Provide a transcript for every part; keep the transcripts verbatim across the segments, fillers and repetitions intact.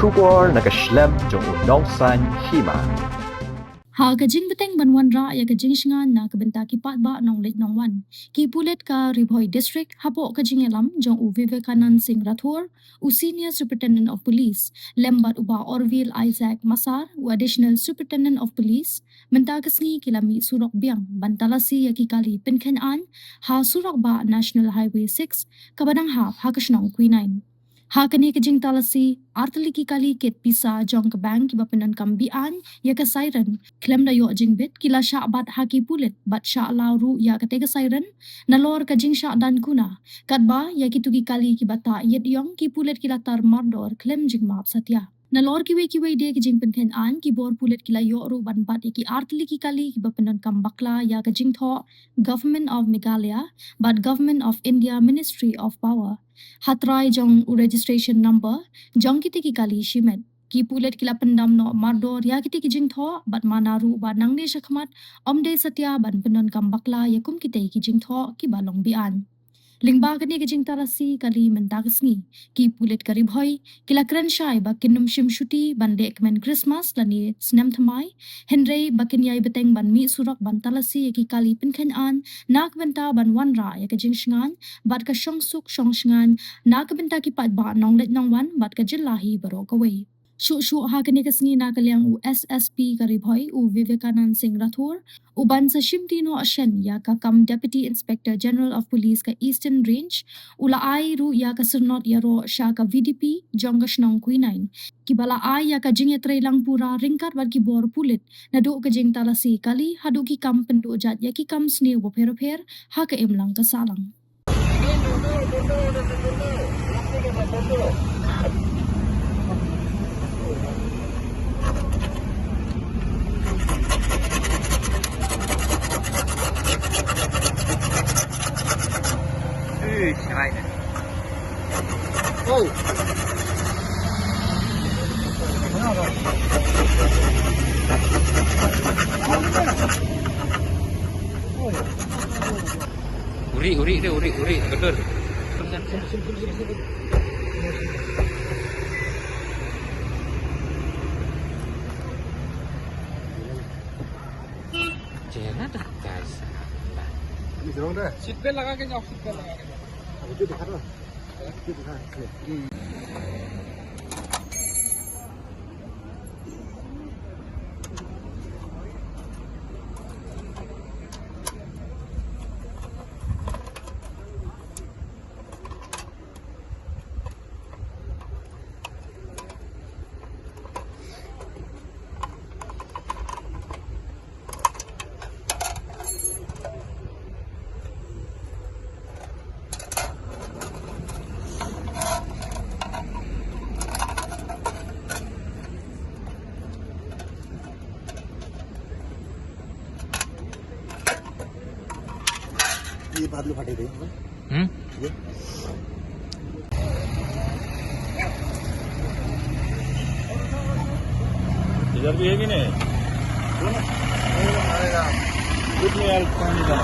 Khubor na ka shlem jong u nongsan hima. Ha ka jingbteng ban wanrah ïa ka jingshngain na ka bynta ki paidbah nongleit nongwan, ki pulit ka Ri Bhoi District, hapoh ka jingïalam jong u Vivekanand Singh Rathore, u Senior Superintendent of Police, lem bad u Bah Orville Isaac Massar, u Additional Superintendent of Police, mynta ka sngi ki la mih surok biang ban talasi ïa ki kali pynkheiñ aiñ ha surok bah National Highway six, kaba dang hap ha ka shnong Quinine. Ha kane ka jingtalasi, artylli ki kali kit pisa jong ka bank kiba pyndonkam be-aiñ ïa ka siren, khlem da ïoh jingbit, ki la shah bat ha ki pulit bad shah law ruh ïa kata ka siren, nalor ka jingshah daiñ kuna. Katba ïa kito ki kali kiba tah ïit ïong, ki pulit ki la tar mardor khlem jingmap satia. Nalor kiwei kiwei de ki jingpynkheiñ aiñ, ki bor pulit ki la ïoh ruh ban bat ïa ki artylli ki kali kiba pyndonkam bakla ïa ka jingthoh Government of Meghalaya bad Government of India Ministry of Power. Ha trai jong u registration number jong kita ki kali shimet, ki pulit ki la pyndam noh mardor ïa kita ki jingthoh bad mana ruh ba nangne shakhmat ym dei satia ban pyndonkam bakla ïa kum kita ki jingthoh kiba long be-aiñ. Lyngba kane ka jingtalasi kali mynta ka sngi, ki pulit ka Ri Bhoi ki la kren shai ba kin ym shim shuti ban leh kmen Christmas lane snem thymmai, hynrei ba kin ïai bteng ban mih surok ban talasi ïa ki kali pynkheiñ aiñ na ka bynta ban wanrah ïa ka jingshngain bad ka shongsuk shongshngaiñ na ka bynta ki paidbah nongleit nongwan bad ka jylla hi baroh kawei. Shuh shuh ha kane ka sngi, na ka liang u S S P ka Ri Bhoi, u Vivekanand Singh Rathore, u ban sa shimti noh shen ïa ka kam Deputy Inspector General of Police ka Eastern Range, u la ai ruh ïa ka syrnod ïaroh sha ka V D P jong ka shnong Quinine, kiba la ai ïa ka jingïatreilang pura ryngkat bad ki bor pulit naduh ka jingtalasi kali haduh ki kam pynduh jait ïa ki kam sniew bapher bapher ha ka imlang ka sahlang. Uri, uri, dia uri, uri, betul. Jangan dah, guys. Ini dorong dah. Seat belt लगा के जाओ, seat belt लगा के जाओ। अब जो दिखा दो। ये बादल फटे थे। हम्म। ये। इधर भी है कि नहीं? कितने यार पानी का?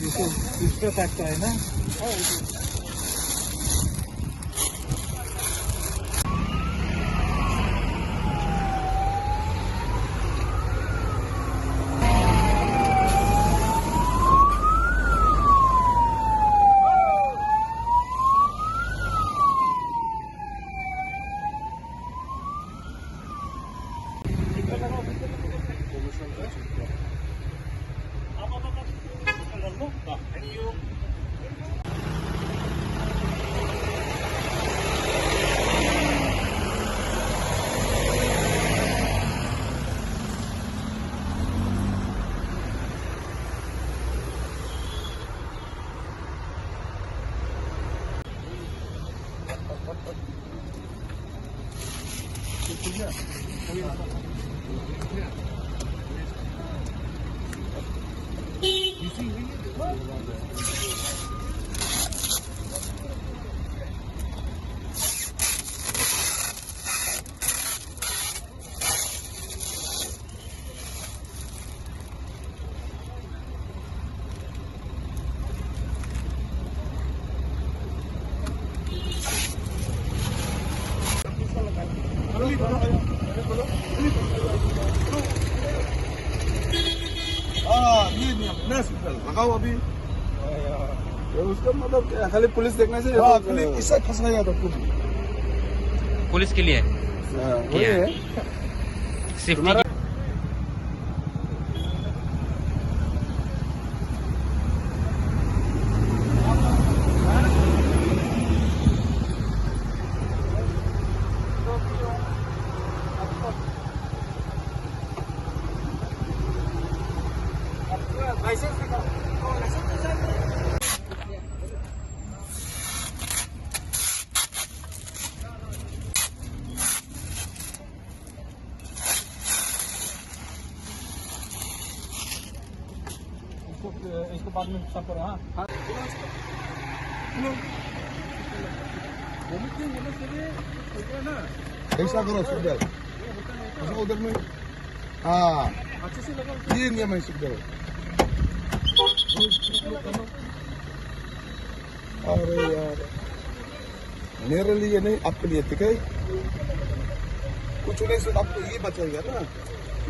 इसको, इसको काटता है ना? हाँ, ये नहीं, अपना सिग्नल लगाओ अभी। ये उसका मतलब क्या, खाली पुलिस देखने से हाँ, खाली इससे फंस गया था खुद। पुलिस के लिए हाँ, वही किया है। है। सेफ्टी तुम्हारा की इसको, इसको बाद में सब करो, हाँ। हाँ। ऐसा करो, सुंदर। ऐसा उधर में। हाँ। अच्छे से लगाओ। ये नहीं, मैं सुंदर। अरे यार। मेरे लिए नहीं, आपके लिए, ठीक है? कुछ नहीं, सिर्फ आपको ये बचेगा ना,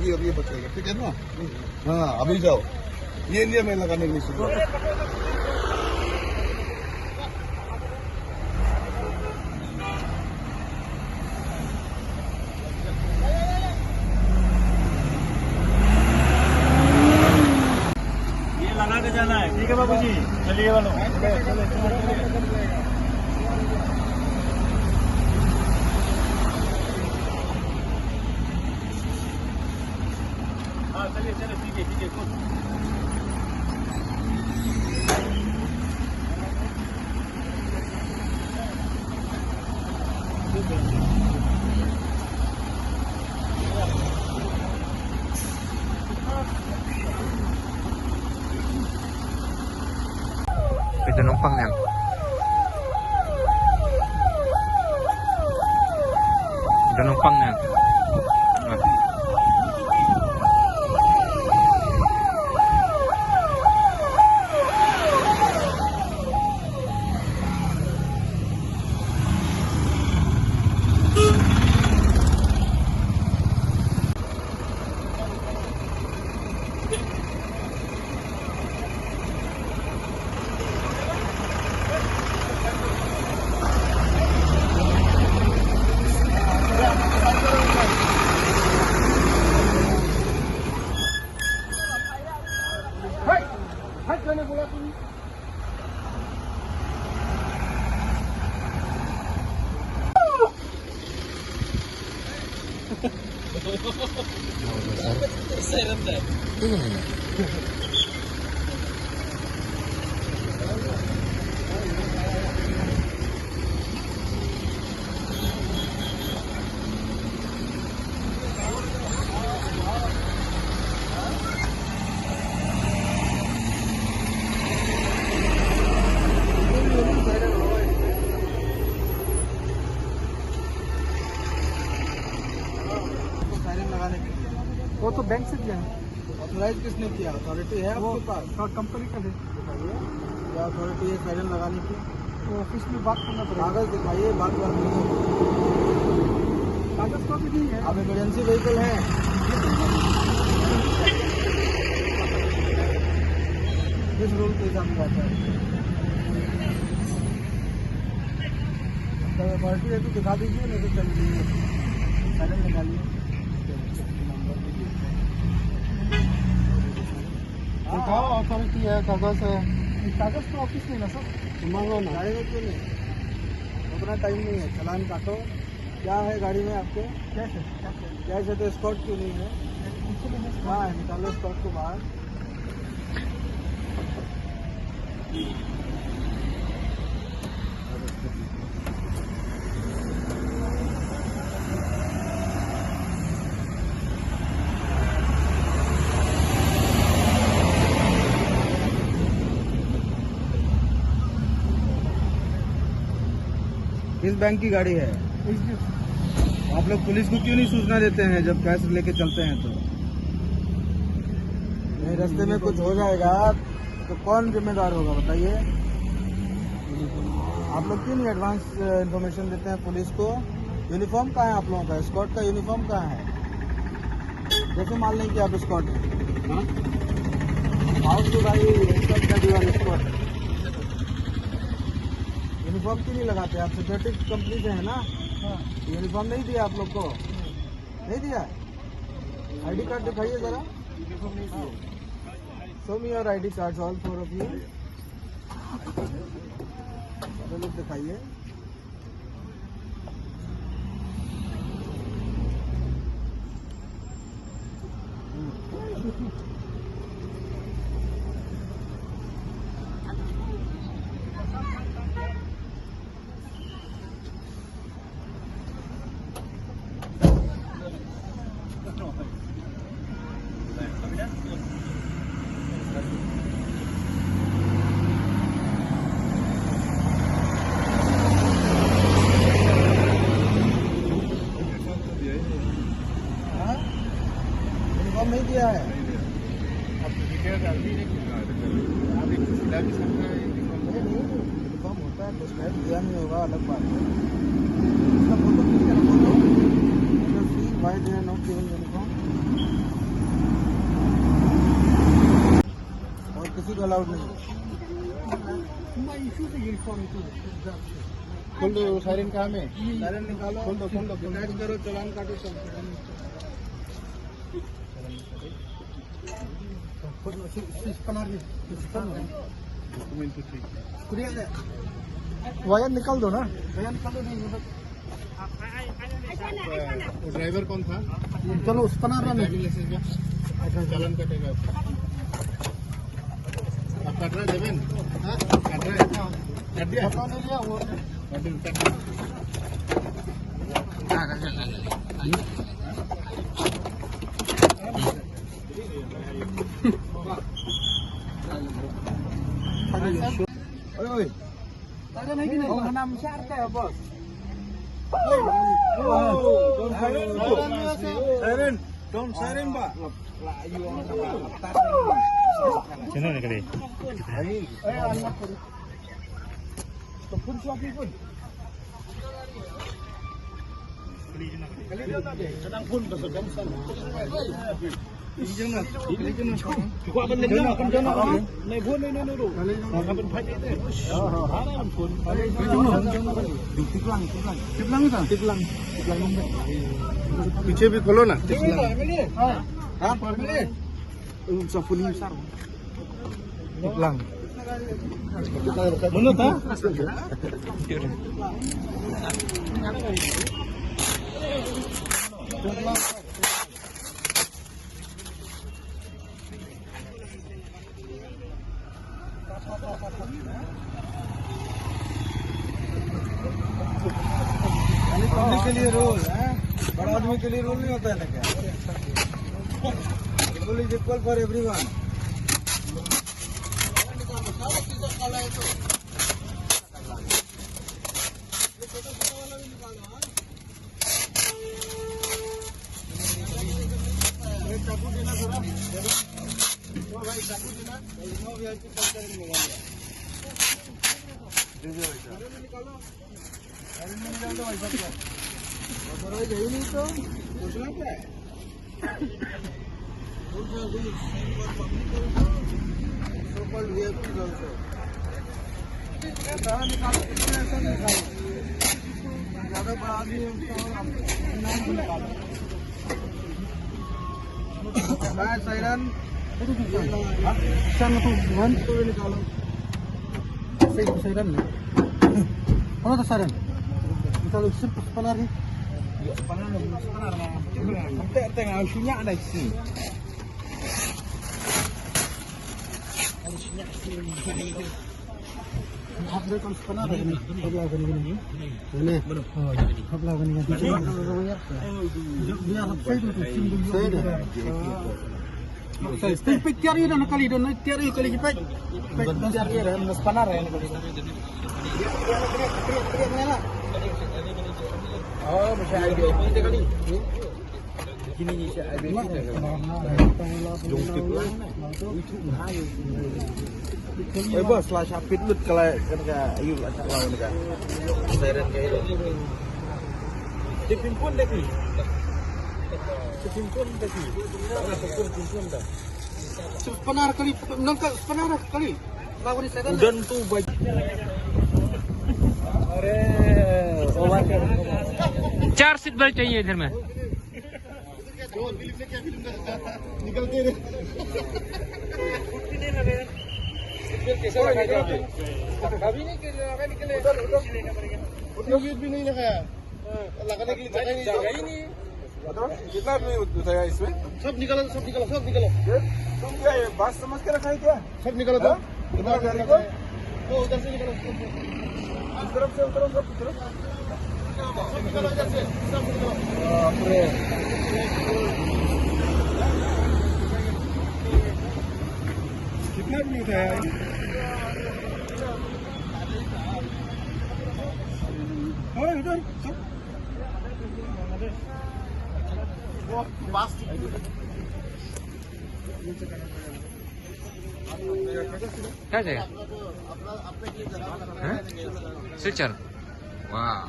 ये और ये बचेगा, ठीक है ना? हाँ, अभी जाओ, ये लिए मैं लगाने के लिए सुन रहा हूँ। ये लगा के जाना है, ठीक है बाबूजी? चलिए वालों। हाँ, चलिए, चलिए, ठीक है, ठीक है, good। Pito numpang niya. Pito numpang niya. Ah. सायरन लगाने के लिए। वो तो बैंक से दिया है। ऑथराइज किसने किया? अथॉरिटी है वो आपके पास? हाँ, कंपनी का है। दिखाइए, क्या अथॉरिटी है सायरन लगाने की? वो ऑफिस में बात करना पड़ेगा। कागज दिखाइए, बात करनी है। कागज तो अभी नहीं है। आप इमरजेंसी व्हीकल है? किस रूल के हिसाब से आता है? अगर अथॉरिटी है तो दिखा दीजिए, नहीं तो चल दीजिए। सायरन लगा लिए। दिखाओ, अथॉरिटी है, कागज है। ये कागज तो ऑफिस में ना सर। तो मांगो ना। गाड़ी में क्यों नहीं? उतना टाइम नहीं है, चालान काटो। क्या है गाड़ी में आपके? कैश है, कैश है। कैश है तो एस्कॉर्ट क्यों नहीं है? पीछे में है। हाँ, निकालो एस्कॉर्ट को बाहर। किस बैंक की गाड़ी है? आप लोग पुलिस को क्यों नहीं सूचना देते हैं जब कैश लेके चलते हैं तो? नहीं, रास्ते में कुछ हो जाएगा तो कौन जिम्मेदार होगा, बताइए? आप लोग क्यों नहीं एडवांस इन्फॉर्मेशन देते हैं पुलिस को? यूनिफॉर्म कहाँ है आप लोगों का? एस्कॉर्ट का यूनिफॉर्म कहाँ है? जैसे मान लें कि आप एस्कॉर्ट हैं, हाँ? How should I accept that you are escort? यूनिफॉर्म क्यों नहीं लगाते आप? सिक्योरिटी कंपनी से है ना? हाँ। यूनिफॉर्म नहीं दिया आप लोग को? नहीं दिया? आईडी कार्ड दिखाइए जरा। Show me your I D cards, all four of you। सारे लोग दिखाइए। हाँ? यूनिफॉर्म नहीं दिया है। नहीं दिया। अब तो रिटायर्ड आदमी है, क्या? अभी तो सिला भी सकता है यूनिफॉर्म। नहीं, नहीं, यूनिफॉर्म होता है, कुछ टाइम दिया नहीं होगा, अलग बात है। इसका फोटो खींच के रखो तो। Let us see why they are not giving uniform। और किसी को अलाउड नहीं है। खोल दो, सायरन कहाँ में? सायरन निकालो। खोल दो, खोल दो, खोल दो। डिटैच करो, चालान काटो सब। खोल दो, इस, इस, इस कनार में, इस कनार में। डॉक्यूमेंट तो ठीक है। वायर निकाल दो ना। वायर निकाल दो, नहीं, मतलब वो ड्राइवर कौन था? चलो, उस पर ना रहने। ड्राइविंग लाइसेंस दो। चालान कटेगा। आप काट रहे हैं, देवेन? हाँ? काट रहे हैं? काट दिया? पता नहीं लिया वो। काट दिया, काट दिया। ओए, ओए। Taga na gini, mana masyarakat ya, bos? Siren, dong siren, Pak. Sino na kali? पीछे भी खोलो ना। Lang. Mana ta? Only के लिए रूल है, बड़ा आदमी के लिए रूल नहीं होता है ना क्या? Rule is equal for everyone। Siren. Siren. Siren. Siren. Siren. Kalau sip sebenarnya. Sebenarnya, sebenarnya. Nanti tengah sunyak dah sini. Oh, masih I V I P te kali. Kini ni masih I V I P te kali. Jong tip lah. Oi, bos, lah shah pit lut ka la, kan ka, ayu la ka la ka. Siren ka ilo. Te pynpun da ki. Te pynpun da ki. Pynpun, pynpun da. Spana kali, nang ka spana kali. Udan tu bhai. अरे, ओ बात है। चार सीट बेल्ट चाहिए इधर में। निकलते रहे। अभी नहीं निकले। उधर, उधर। उधर भी नहीं लगाया। लगाने के लिए जगह ही नहीं। जगह ही नहीं। बताओ, कितना आदमी उठाया इसमें? सब निकालो, सब निकालो, सब निकालो। ये? तुम क्या ये बस समझ के रखा है क्या? सब निकालो तो। हाँ? इतना गाड़ी को? वो उधर से निकालो। इस तरफ से उतरो, सब उतरो। सब निकालो इधर से, सब निकालो। बाप रे। कितना आदमी उठाया है? ओए, उधर, सब। क्या चाहिए? हाँ? सिलचर। वाह।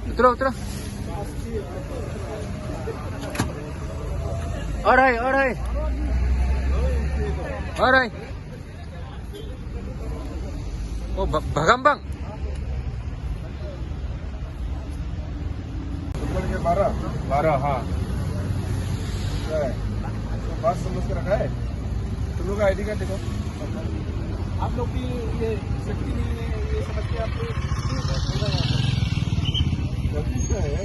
उतरो, उतरो। और है, और है। और है। ओ, ब-, भगम बंग। ऊपर के बारह? बारह, हाँ। क्या है? तो बात समझ के रखा है? तुम लोग का आईडी कार्ड दिखाओ। आप लोग की ये सेफ्टी नहीं है, ये समझ के आप लोग जल्दी से है।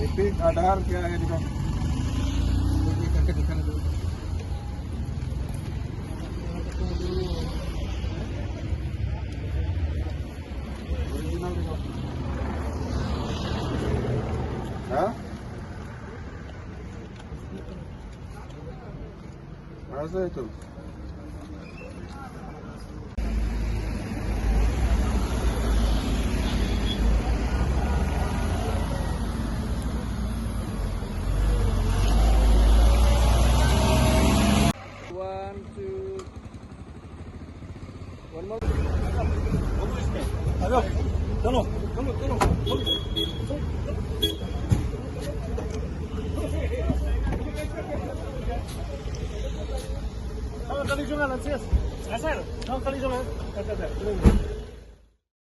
एपिक आधार क्या है इनका? ओरिजिनल दिखाओ। हाँ? कहाँ से है तू? One, two. One more. चलो, चलो, चलो, चलो। Kali jong nga, Lansias. Sir. Kali jong nga.